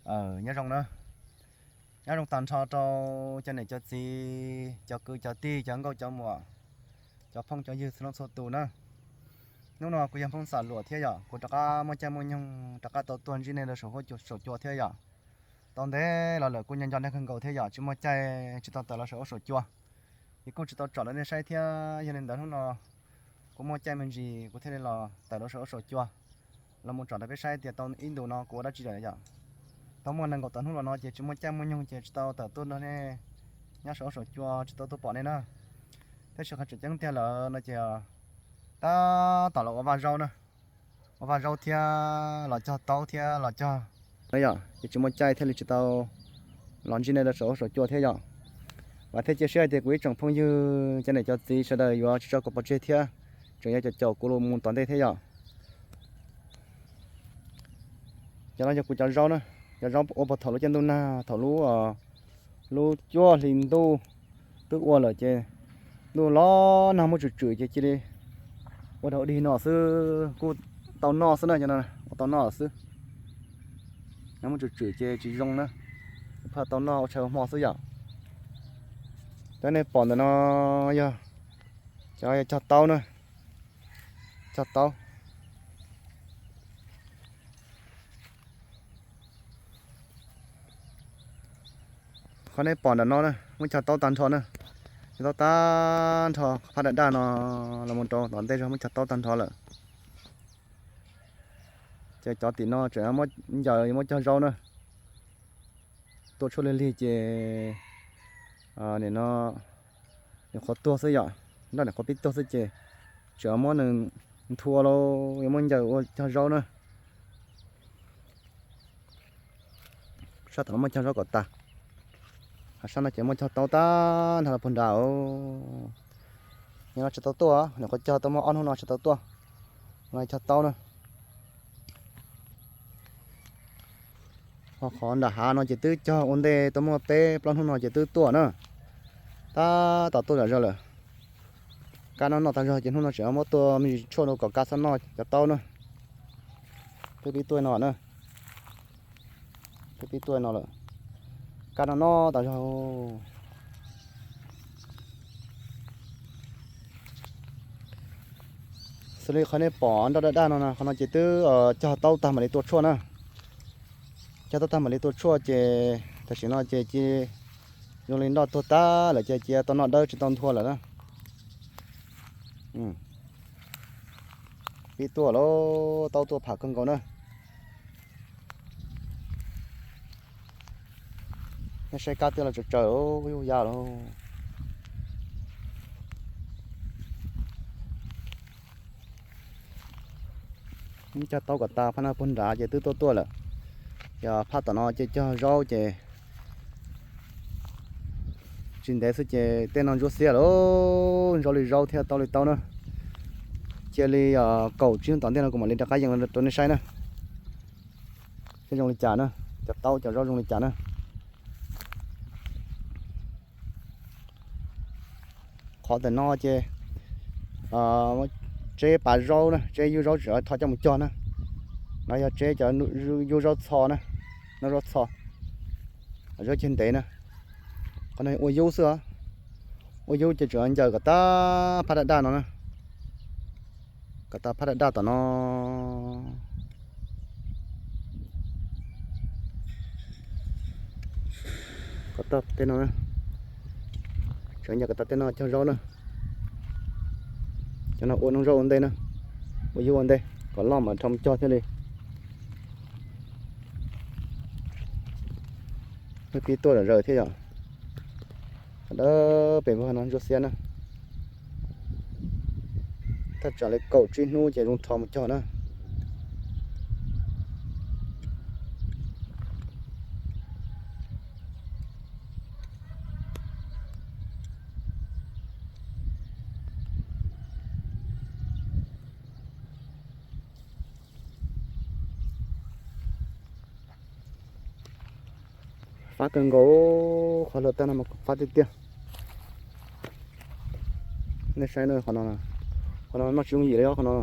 Nyob zoo na, nyob zoo tag nrho rau cov niam cov txiv, cov kwv cov tij, cov nkauj cov muam, cov phooj cov ywg txhua leej txhua tus na. Hnub no kuv yog Hmoob Xam Luam thiab yom, kuv rov qab muaj caij muaj nyoog rov qab tau tuaj ntsib nej rau saum huab saum cua thiab yom. Tau ntev los lawm kuj nco nco nej kawg nkaus thiab yom, tsis muaj caij tsis tau tawm los saum huab saum cua, ces kuj tsis tau tsom rau nej saib thiab. Yog li ntawd hnub no kuv muaj caij me ntsis kuv thiaj li los tawm rau saum huab saum cua los mus tsom rau peb saib tias tau ib ntus no kuv ua dab tsi lawm yom. Tau muaj nees nkaum tawm hnub los no ces tsis muaj caij muaj nyoog ces tsis tau tawm tuaj nrog nej nyob saum huab saum cua, tsis tau tuaj pom nej na. Tab sis qhov tseem ceeb tiag lawm no ces tab tom los ua vaj zaub na, ua vaj zaub thiab los cog taub thiab los cog na yom, ces tsis muaj caij thiaj li tsis tau los ntsib nej rau saum huab saum cua thiab yom. Vam thiab cia siab hais tias kuv ib tsoom phooj ywg cov niam cov txiv sawv daws yuav tsis tso kuv pov tseg thiab, tseem yuav caum caum kuv los mus tom ntej thiab yom. Cov no yog kuv cov zaub na, cov zaub ua puag thaum lub caij ntuj nag, thaum lub, lub cuaj hli ntuj twb ua lawm ces ntuj los nag muab tswm tswm ces cia li ua dog dig no xwb, kuj tau noj xwb na, cov no ua tau noj lawm xwb. Nag muab tswm tswm ces tsis zoo na, phaj tau noj ua tshais ua hmo xwb yom. Cov nej pom ntawm no yog cov cog taub na, cog taub. Qhov nej pom ntawm no na muab cog taub tag nrho na, cog taub tag nrho, phaj daj daj no los mus rau tom ntej zog muab cog taub tag nrho lawm. Ces cov tim no tseem muab ncaws muab cog zaub na. Tua tshuaj lig lig ces nim no nim qhuav tuag xwb yom, nroj nim qhuav pib tuag xwb ces tseem muab nws nthua los yuav muab ncaws ua cog zaub na. Sab tom no muab cog zaub kom tag, sab no ces muab cog taub tag nrho puag nrad. Nyob no tsis tau tuaj, nim qhuav cog tau muaj ob hnub no tsis tau tuaj, no cog taub na. Ho qhov nram hav no ces twb cog ua ntej tau muaj peb plaub hnub no ces twb tuaj na. Tab tom tuaj zom zaws lawm. Kab noj noj tag zog ces hnub no tseem muab tua me ntsis tshuaj rau kom kab txhob noj cov taub na. Twb pib tuaj no na, twb pib tuaj no lawm. Kab noj noj tag zog. Xws li qhov nej pom nroj daj daj no, qhov no ces twb cog taub tag mam li tua tshuaj na. Cog taub tag mam li tua tshuaj ces tam sim no ces cia zoo li nroj tuag tag lawm ces cia tau noj dawb tsis tau nthua lawm na. Pib tuaj lawm, taub tuaj pham kawg nkaus na. Nej saib kab twb los tsaws tsaws, yus ya lawm. Muab cog taub kom tas, phab no puag nrad ces twb tuaj tuaj lawm. Yog phab tom no ces cog zaub ces tsis ntev xwb ces tej no ntsuab xiab lawm, zaub li zaub thiab taub li taub na. Cia li kaum tsib hnub tom ntej no kuv mam li rov qab yees rau nej saib na, seb zoo li cas na, cov taub cov zaub zoo li cas na. Qhov ntawm no ces tseb pav zaub na, tseb yub zaub tseem thov coj mus cog na. No yog tseb cov yub zaub txho na, no zaub txho, zaub ceg ntev na. Qhov no ua yub xwb os, ua yub ces tseem ncaws kom tag phab daj daj no na, kom tag phab daj daj tom no. Kom tag tej no, tseem ncaws kom tag tej no cog zaub na. Cov no ua noob zaub ua ntej na, ua yub ua ntej kom loj mam rho mus cog thiaj li. Pib tuaj zom zaws thiab yom. Dawb pem vag no ntsuab xiab na. Thaj tsam li kaum tsib hnub ces zoo rho mus cog na. Fab kawg nkaus, qhov hluav taws no mas fab tiag tiag. Nej saib, qhov no noj tsis yooj yim li os, qhov no.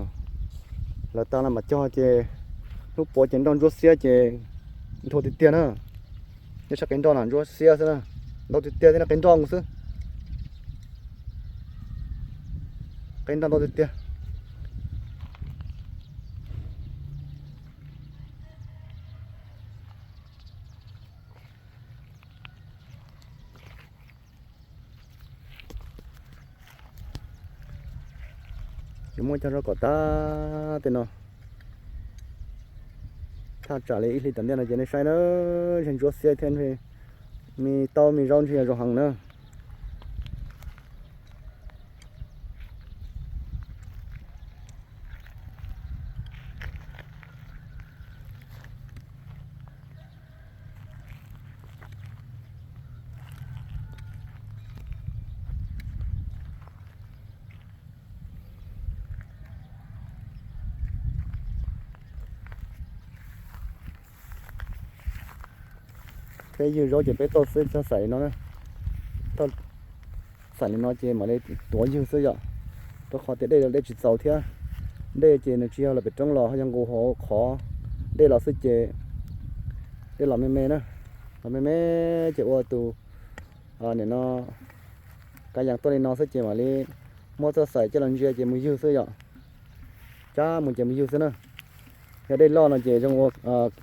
Hluav taws no mas cog ces hnub puav ces nroj ntsuab xiab ces Ntau tiag tiag na. Nyob sab qe nroj no ntsuab xiab xwb na. Ntau tiag tiag thiab, qe nroj nkaus xwb. Qe nroj ntau tiag tiag. Ces muab cog rau kom tag tej no. Thaj tsam li ib hlis tom ntej no ces nej saib na, ntshe ntsuab xiab thiab, ntshe me taub me zaub ntshe yog zoo heev na. Peb ywg zaub ces peb tauj xwb, txog xaim li no, txog xaim li no ces mam li tuav ywg xwb yom. Rau qhov tias dej los dej tsis txaus thiab, dej ces nws tsis yog los pem roob los, yog nqus hauv qhov dej los xwb ces dej los me me na, los me me ces ua tus nim no kav yees tuaj li no xwb ces mam li muab txoj xaim coj los ntsia ces mus ywg xwb yom. Cab mus ces mus ywg xwb na. Yog dej loj no ces zoo ua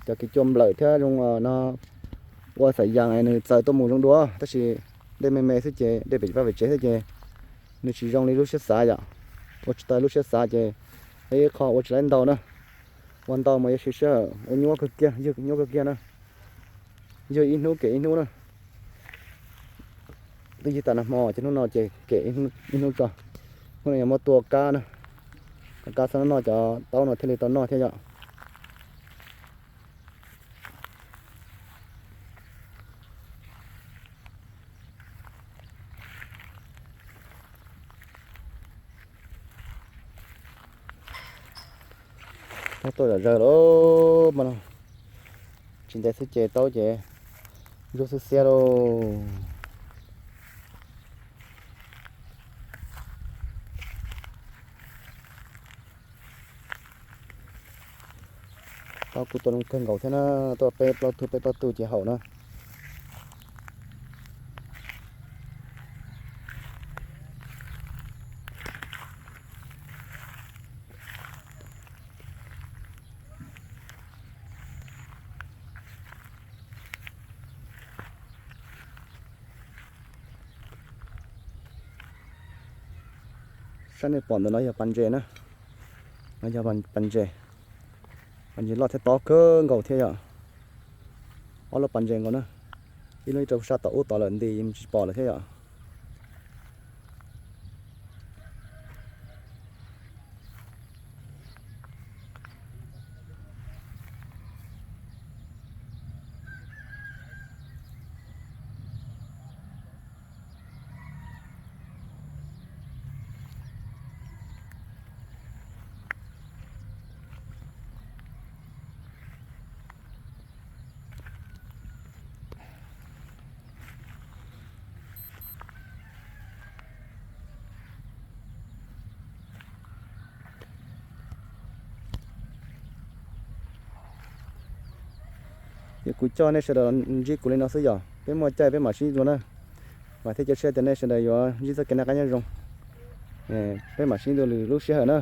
cov kev cua nplawm thiab zoo no ua xaim yees nws txaws tuaj mus zoo dua, tab sis dej me me xwb ces dej pem vaj pem tsev xwb ces nws tsis zoo li lub siab xav yom. Ua tsis tau lub siab xav ces ib qho ua tsis tau ntau na. Ua ntau mas yuav siv sij hawm ua nyuaj kawg kiag, ywg nyuaj kawg kiag na. Ywg ib hnub kem ib hnub na. Twb ywg tag nag hmo ces hnub no ces kem ib hnub tso. Hnub no yog muab tua kab na, kab xab noj cov taub no thiaj li tau noj thiab yom. Taub tuaj zom zaws lauj, mas no tsis ntev xwb ces taub ces ntsuab xwb xiab lauj. Taub kuj tuaj zoo kawg nkaus thiab na, tuaj peb plaub tug peb plaub tug ces haum na. Sab nej pom ntawm no yog pas ntses na, no yog pas ntses, pas ntses loj thiab tob kawg nkaus thiab yom. Ob lub pas ntses nkaus na, ib lub rau sab tom ub tod lawm nti tsis pom lawm thiab yom. Ces kuv coj nej sawv daws ntsib kuv li no xwb yom, peb muaj caij peb mam sib ntsib dua na. Vam thiab cia siab tias nej sawv daws yuav ntsib txoj kev noj qab nyob zoo. Peb mam sib ntsib dua lwm lub sij hawm na.